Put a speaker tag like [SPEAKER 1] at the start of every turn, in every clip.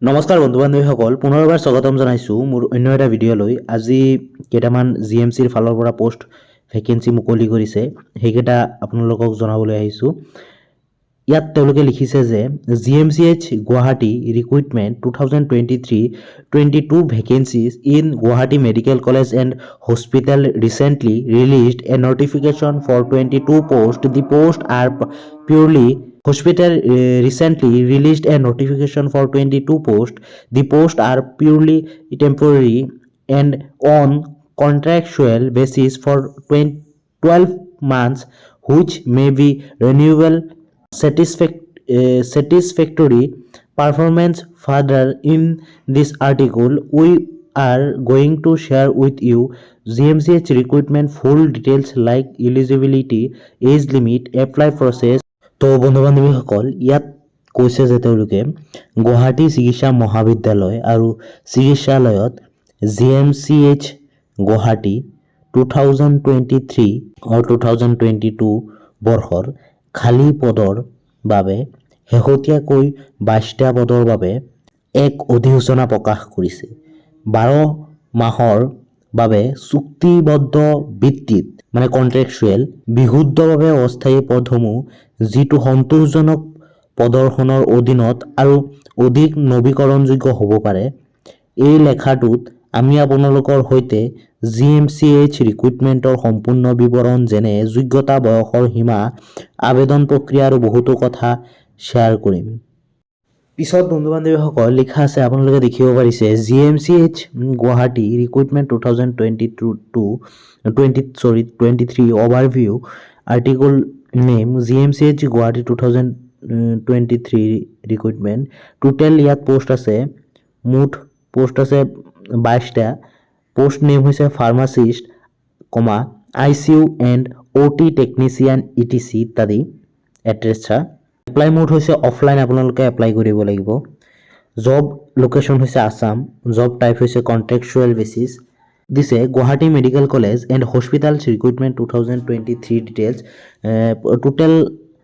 [SPEAKER 1] নমস্কাৰ বন্ধু বান্ধৱীসকল, পুনৰবাৰ স্বাগতম জনাইছোঁ মোৰ অন্য এটা ভিডিঅ'লৈ। আজি কেইটামান জিএমচিৰ ফালৰ পৰা পষ্ট ভেকেঞ্চি মুকলি কৰিছে, সেইকেইটা আপোনালোকক জনাবলৈ আহিছোঁ। ইয়াত তেওঁলোকে লিখিছে যে GMCH Guwahati recruitment 2023, 22 vacancies in Guwahati Medical College and Hospital recently released a notification for 22 post. The post are purely hospital recently released a notification for 22 posts. The posts are purely temporary and on contractual basis for 20, 12 months, which may be renewable satisfactory performance. Further, in this article we are going to share with you GMCH recruitment full details like eligibility, age limit, apply process. তো বন্ধু বান্ধৱীসকল, ইয়াত কৈছে যে তেওঁলোকে গুৱাহাটী চিকিৎসা মহাবিদ্যালয় আৰু চিকিৎসালয়ত জিএমচিএইচ গুৱাহাটী 2023 আৰু 2022 বৰ্ষৰ খালী পদৰ বাবে শেহতীয়াকৈ 22টা পদৰ বাবে এক অধিসূচনা প্ৰকাশ কৰিছে। 12 মাহৰ বাবে চুক্তিবদ্ধ ভিত্তিত, মানে কণ্ট্ৰেকচুৱেল, বিশুদ্ধভাৱে অস্থায়ী পদসমূহ, যিটো সন্তোষজনক প্ৰদৰ্শনৰ অধীনত আৰু অধিক নৱীকৰণযোগ্য হ'ব পাৰে। এই লেখাটোত আমি আপোনালোকৰ সৈতে জিএমচিএইচ ৰিক্ৰুইটমেণ্টৰ সম্পূৰ্ণ বিৱৰণ, যেনে যোগ্যতা, বয়সৰ সীমা, আবেদন প্ৰক্ৰিয়া আৰু বহুতো কথা শ্বেয়াৰ কৰিম। পিছত বন্ধু বান্ধৱীসকল, লিখা আছে, আপোনালোকে দেখিব পাৰিছে, GMCH Guwahati recruitment 2022 20, sorry, 23 overview. Article name GMCH Guwahati 2023 recruitment. Total ইয়াত পোষ্ট আছে, মুঠ পোষ্ট আছে 22টা। পোষ্ট নেম হৈছে pharmacist comma ICU and OT technician etc. ইত্যাদি এটচেট্ৰা। এপ্লাই মোড হৈছে অফলাইন, আপোনালোকে এপ্লাই কৰিব লাগিব। জব লোকেশ্যন হৈছে আছাম। জব টাইপ হৈছে কণ্ট্ৰেকচুৱেল বেচিছ দিছে। Guwahati Medical College and Hospitals recruitment 2023 details. Total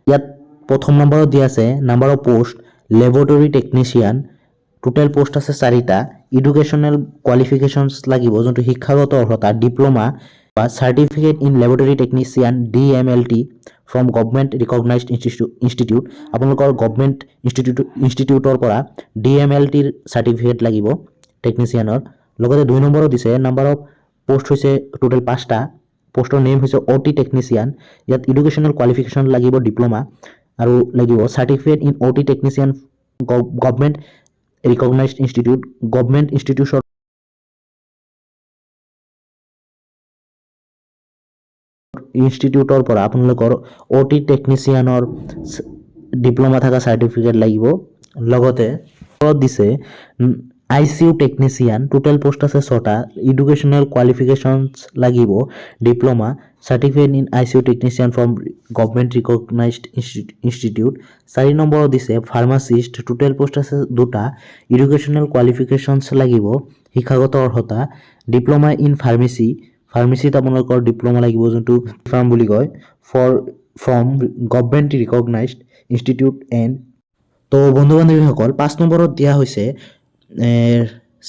[SPEAKER 1] ইয়াত প্ৰথম নম্বৰত দিয়া আছে number of post laboratory technician, total post আছে চাৰিটা। এডুকেশ্যনেল কোৱালিফিকেশ্যনছ লাগিব, যোনটো শিক্ষাগত অৰ্হতা ডিপ্ল'মা বা certificate in laboratory technician, DMLT, from government recognised institute. আপোনালোকৰ গভমেণ্ট ইনষ্টিটিউটৰ পৰা ডিএমএলটিৰ চাৰ্টিফিকেট লাগিব টেকনিচিয়ানৰ। লগতে দুই নম্বৰত দিছে নাম্বাৰ অফ পষ্ট হৈছে টোটেল পাঁচটা। পষ্টৰ নেম হৈছে অ' টি টেকনিচিয়ান। ইয়াত এডুকেশ্যনেল কোৱালিফিকেশ্যন লাগিব ডিপ্ল'মা আৰু লাগিব certificate in OT technician, government recognised institute, government ইনষ্টিটিউটৰ পৰা আপোনালোকৰ অ' টি টেকনিচিয়ানৰ ডিপ্ল'মা থকা চাৰ্টিফিকেট লাগিব। লগতে ওপৰত দিছে ICU technician, total post আছে ছটা। এডুকেশ্যনেল কোৱালিফিকেশ্যনছ লাগিব diploma certificate in ICU technician from government recognised institute. চাৰি নম্বৰত দিছে ফাৰ্মাচিষ্ট, টোটেল পোষ্ট আছে দুটা। এডুকেশ্যনেল কোৱালিফিকেশ্যনছ লাগিব, শিক্ষাগত অৰ্হতা ডিপ্ল'মা ইন ফাৰ্মাচী, ফাৰ্মাচীত আপোনালোকৰ ডিপ্ল'মা লাগিব, যোনটো ফাৰ্ম বুলি কয়, from government recognised institute and তো বন্ধু বান্ধৱীসকল, পাঁচ নম্বৰত দিয়া হৈছে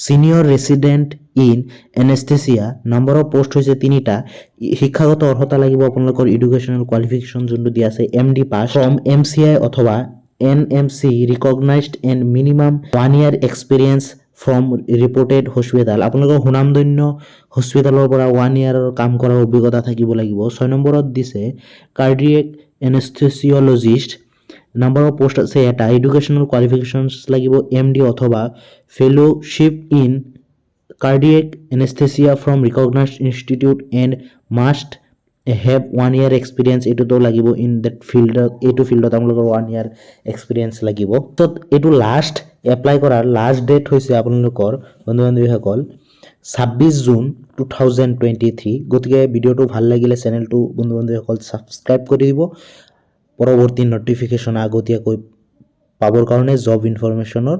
[SPEAKER 1] senior resident in anaesthesia, number of post হৈছে তিনিটা। শিক্ষাগত অৰ্হতা লাগিব আপোনালোকৰ এডুকেশ্যনেল কোৱালিফিকেশ্যন যোনটো দিয়া আছে MD pass from MCI অথবা NMC recognised and minimum one year experience from reputed hospital. আপোনালোকৰ সুনামধন্য হস্পিটেলৰ পৰা ওৱান ইয়াৰৰ কাম কৰাৰ অভিজ্ঞতা থাকিব লাগিব। ছয় নম্বৰত দিছে কাৰ্ডিয়েক এনেস্থেচিয়লজিষ্ট, নাম্বাৰ অফ পোষ্ট আছে এটা। এডুকেশ্যনেল কোৱালিফিকেশ্যনছ লাগিব এমডি অথবা fellowship in cardiac anaesthesia from recognised institute and must have one year experience. এইটোতো লাগিব ইন that ফিল্ডত, এইটো ফিল্ডত আপোনালোকৰ ওৱান ইয়াৰ এক্সপিৰিয়েঞ্চ লাগিব। ত' এইটো লাষ্ট এপ্লাই কৰাৰ লাষ্ট ডেট হৈছে আপোনালোকৰ বন্ধু বান্ধৱীসকল 26 জুন 2023। গতিকে ভিডিঅ'টো ভাল লাগিলে চেনেলটো বন্ধু বান্ধৱীসকল ছাবস্ক্ৰাইব কৰি দিব পৰৱৰ্তী ন'টিফিকেশ্যন আগতীয়াকৈ পাবৰ কাৰণে জব ইনফৰমেশ্যনৰ।